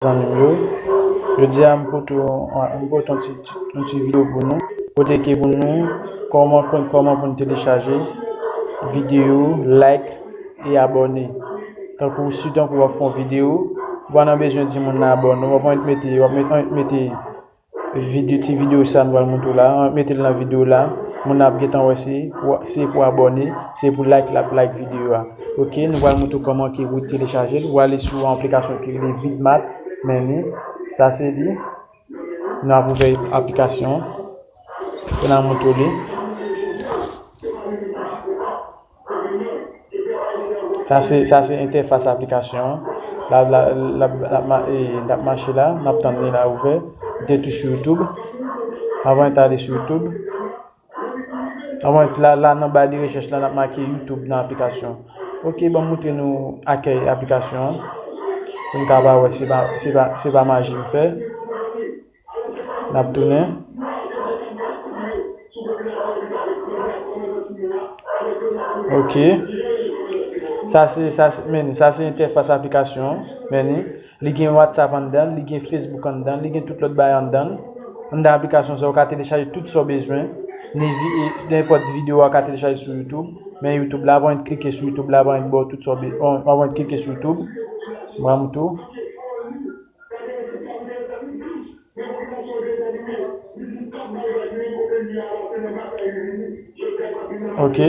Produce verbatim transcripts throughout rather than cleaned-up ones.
zanmi m yo. Jodi a m pote, m pote yon ti, yon ti videyo pou nou. Kote ke pou nou, kòman, kòman pou nou telechaje videyo, like e abòne. Tankou, sitankou w ap fè yon videyo, ou pa nan bezwen di moun nan abòne, w ap annik mete, w ap met, annik mete videyo, ti videyo sa nou pral montre w la, annik mete l nan videyo la, moun nan ap gentan wè se pou, se pou abòne, se pou like l ap like videyo a. Ok, nou pral montre w kòman ke pou telechaje l, ou ale sou yon aplikasyon ki rele Vidmat, men li, sa se li. Nou ap ouvè aplikasyon an. Pou n a montre w li. Sa se, sa se entèfas aplikasyon an. L ap, l ap, l ap, l ap ma-, e, l ap mache la, n ap tann li la ouvè. Li te tou sou YouTube. Avan l t ale sou YouTube. Avan la, la nan ba de rechèch la, n ap make YouTube nan aplikasyon. Ok, ban m montre nou akèy aplikasyon an. Pou n ka pa wè se pa, se pa, se pa maji m fè. N ap tounen. Ok. Sa se, sa se, men, sa se entèfas aplikasyon an. Men, li gen WhatsApp anndan l, li gen Facebook anndan l, li gen tout lòt bagay anndan l. Anndan aplikasyon sa, ou ka telechaje tout sa w bezwen. Ni vi-, e, nenpòt videyo a ou ka telechaje sou YouTube. Men YouTube la, avan w klike sou YouTube la, avan w ba w tout sa w be-, avan w klike sou YouTube. Mwen tou. Ok.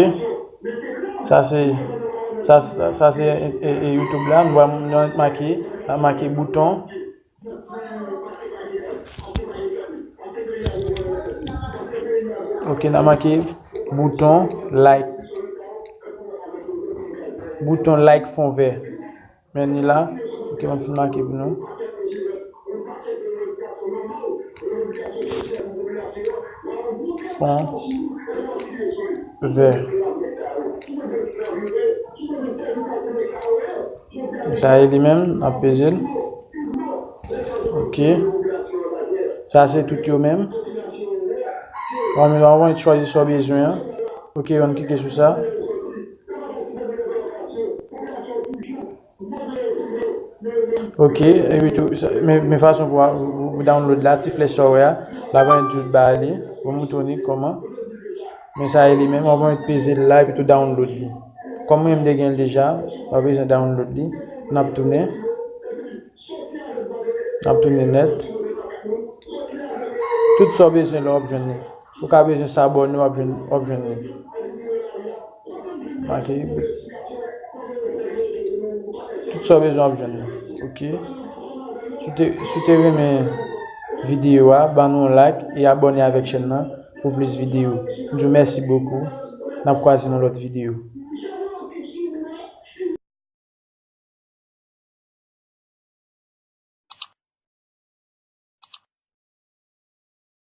Sa se, sa, sa, sa se, e, e, e, YouTube la. Nou va, nou make, nou make bouton. Ok, nou make bouton like. Bouton like fon vè. Men ni la, ok, mwen fin make pou nou. Fon vè. Sa e li menm, n ap peze l. Ok. Sa se tout yo menm. Ann, ann chwazi sa w bezwen an. Ok, ann klike sou sa. Ok, epi tou, sa, men, men fason pou, pou, pou download la, ti flèch sa w wè a, la ban di w ba li, pou mouton ni kòman. Men sa e li menm, w ap peze l la, epi tou download li. Kòm mwen m te gen l deja, pa bezwen download li. N ap tounen. N ap tounen nèt. Tout sa w bezwen la, w ap jwenn li. Ou ka bezwen sa abòne, w ap jwenn, w ap jwenn li. Ok. Tout sa w bezwen, w ap jwenn li. Ok. Si w te, si w te renmen videyo a, ban nou yon like e abòne avèk chèn nan pou plis videyo. M di w mèsi bokou. N ap kwaze nan lòt videyo.